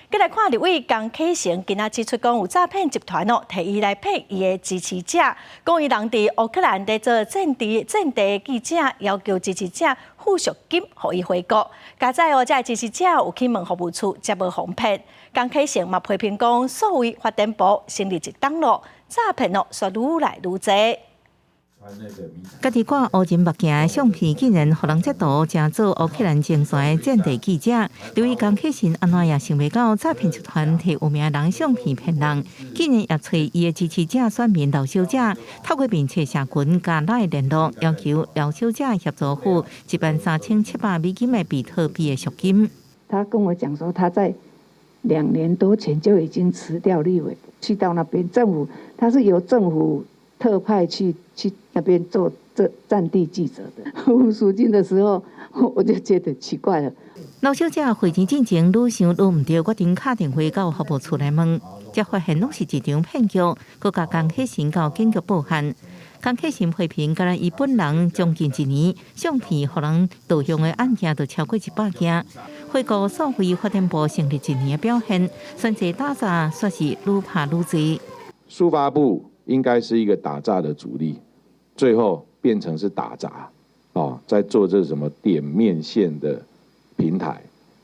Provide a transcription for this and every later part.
閣來看立委江啟臣今仔指出講有詐騙集團哦，提伊來騙伊的支持者，講伊人佇烏克蘭佇做戰地戰地記者，要求支持者付贖金，予伊回國。佳哉哦，這个支持者有去問服務處，才無予騙。江啟臣嘛批評講，數位發展部成立一冬囉，詐騙哦，煞愈來愈濟。家己掛烏人目鏡的相片，竟然予人截圖，成做烏克蘭前線的戰地記者。立委江啟臣按怎也想袂到，詐騙集團提有名人相片騙人，竟然也揣伊的支持者選民劉小姐，透過面冊社群佮 LINE 聯絡，要求劉小姐協助付13,700美金的比特幣的贖金。他跟我講說，他在2年多前就已經辭掉立委，去到那邊政府，他是由政府特派去那邊做這戰地記者的。付贖金的時候，我就覺得奇怪了。劉小姐匯錢進前，愈想愈毋對，決定敲電話到服務處來問，才發現攏是一場騙局，閣共江啟臣到警局報案。江啟臣批評，敢若伊本人將近一年，相片予人盜用的案件就超過100件。回顧數位發展部成立一年的表現，選擇打詐煞是愈拍愈濟。數發部應該是一個打詐的主力，最後變成是打雜，哦，在做這什麼點面線的平台，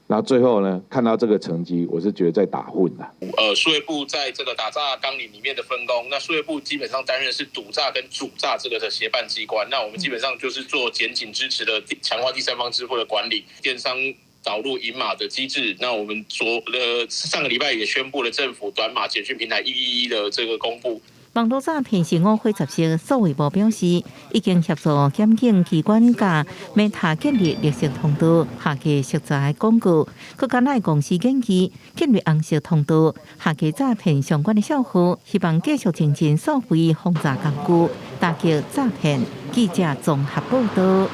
那最後呢，看到這個成績，我是覺得在打混啦。數位部在這個打詐綱領裡面的分工，那數位部基本上擔任是堵詐跟主詐這個的協辦機關，那我們基本上就是做檢警支持的強化第三方支付的管理，電商導入銀碼的機制。那我們上個禮拜也宣布了政府短碼簡訊平台111的這個公布。網路詐騙是五花十色，數位部表示已經協助檢警機關佮 Meta 建立綠色通道，下架熟知廣告，閣佮 LINE 公司研究建立紅色通道，下架詐騙相關的帳號，希望繼續精進數位防詐工具，打擊詐騙。記者綜合報道。